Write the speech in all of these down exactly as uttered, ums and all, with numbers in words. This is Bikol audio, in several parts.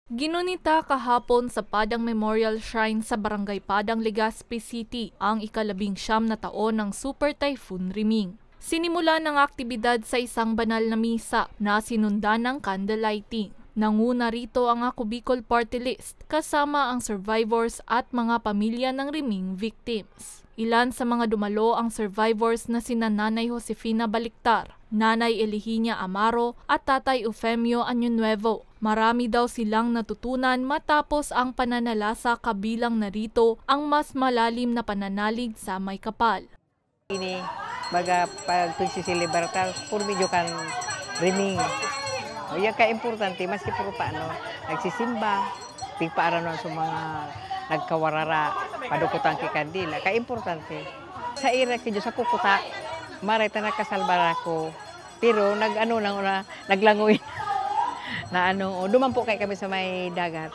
Ginunita kahapon sa Padang Memorial Shrine sa Barangay Padang, Legazpi City, ang ikalabing siyam na taon ng Super Typhoon Riming. Sinimulan ang aktibidad sa isang banal na misa na sinundan ng candle lighting. Nanguna rito ang Ako Bicol Party List, kasama ang survivors at mga pamilya ng Riming victims. Ilan sa mga dumalo ang survivors na sina Nanay Josefina Baliktar, Nanay Elihinia Amaro at Tatay Eufemio Año Nuevo. Marami daw silang natutunan matapos ang pananalasa, kabilang na rito ang mas malalim na pananalig sa may kapal. Ini, baga, pag pagsiselebrar ta, por medyo kan riming. O, yan ka-importante, maski puro pa, ano, nagsisimba, pigpaaranon sa mga nagkawarara, padukutan ki kandila, ka-importante. Sa ira ki Diyos, ako kuta, maray ta nakasalbar ako. Pero nag-ano lang, una, naglangoy. Na ano, o, duman po kay kami sa may dagat.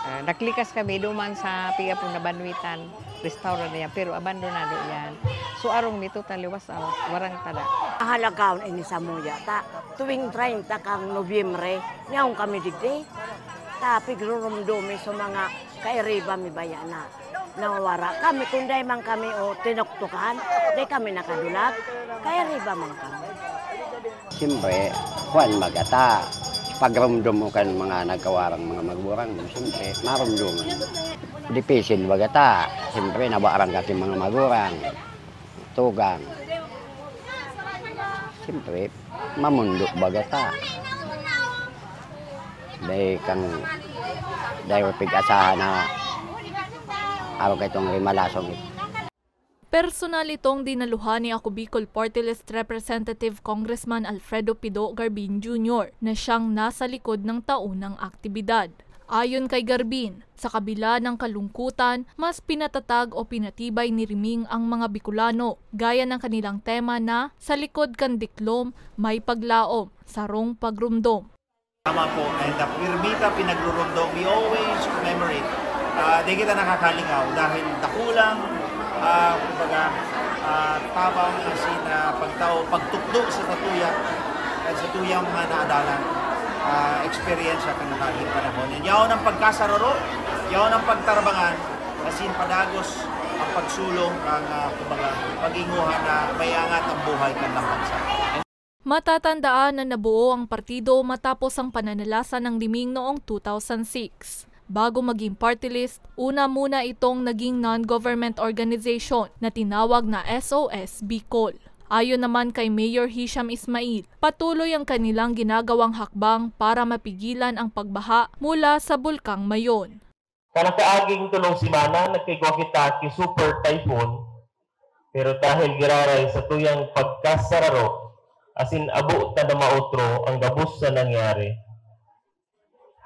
Ah, naklikas kami duman sa piya po na banwitan. Restaurant na yan, pero abandonado yan. So, arong mi totally was out, warang tada. Ahalagaon ini samuya ta. Tuwing treinta kang Nobyembre, yaon kami digdi. Ta, pigrurumdom mi sa mga kairiba mi baya na nawara kami. Kung dai man kami o tinuktukan, dai kami nakadulag. Kairiba man kami. Siyempre, kuwan, magata. Pagrumdom mo kan mga nagkawarang mga magurang mo, siyempre, marumdoman mo. Dipisil, magata. Siyempre, nawarang kasi mga magurang. Tugang. Siyempre, mamundo, bagata. Dai kang, dai mo pig-asahan na araw ka itong rimalasong ito. Personal itong dinaluhan ni Ako Bicol Party List Representative Congressman Alfredo Pido Garbin Junior na siyang nasa likod ng taunang aktibidad. Ayon kay Garbin, sa kabila ng kalungkutan, mas pinatatag o pinatibay ni Riming ang mga Bicolano, gaya ng kanilang tema na "Sa likod kan diklom, may paglaom, sarong pagrumdom." Tama po, and the Pirmita pinagrurumdom, we always commemorate. Ah, di kita nakakalingaw dahil dakulang, ah, kumbaga, ah, tabang, as in, ah, pagtao, pagtukdo sa satuya at satuyang mga naadalan, ah, eksperyensya kan nakaaging panahon. And yaon ang pagkasararo, yaon ang pagtarbangan, as in, padagos ang pagsulong kan, ah, kumbaga, pag-inguhan na maiangat ang buhay kan bansa. Matatandaan na nabuo ang partido matapos ang pananalasa ng Riming noong two thousand six. Bago maging party list, una muna itong naging non-government organization na tinawag na S O S Bicol. Ayon naman kay Mayor Hisham Ismail, patuloy ang kanilang ginagawang hakbang para mapigilan ang pagbaha mula sa Bulkang Mayon. Sa nakaaging tolong semana, nagkaigwa kita ki Super Typhoon, pero dahil giraray sa tuyang pagkasararo, asin abo ta na maotro ang gabos na nangyari.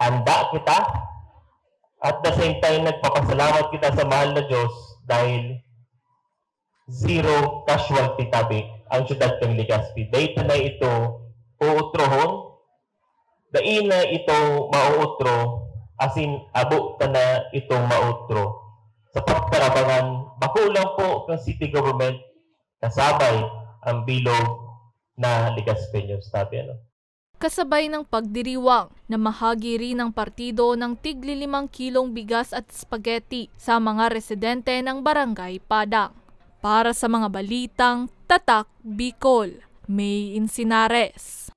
Handa kita, at the same time, nagpapasalamat kita sa mahal na Diyos dahil zero casualty tabi ang siyudad kan Legazpi. Dai ta na ito uutrohon, dai na ito mauutro, asin abo ta na itong mautro. Sa pagtarabangan, bako lang po kan city government, kasabay ang bilog na Legazpeños tabi, ano. Kasabay ng pagdiriwang, namahagi rin ng partido ng tigli limang kilong bigas at spaghetti sa mga residente ng Barangay Padang. Para sa mga balitang Tatak Bicol, May Insinares.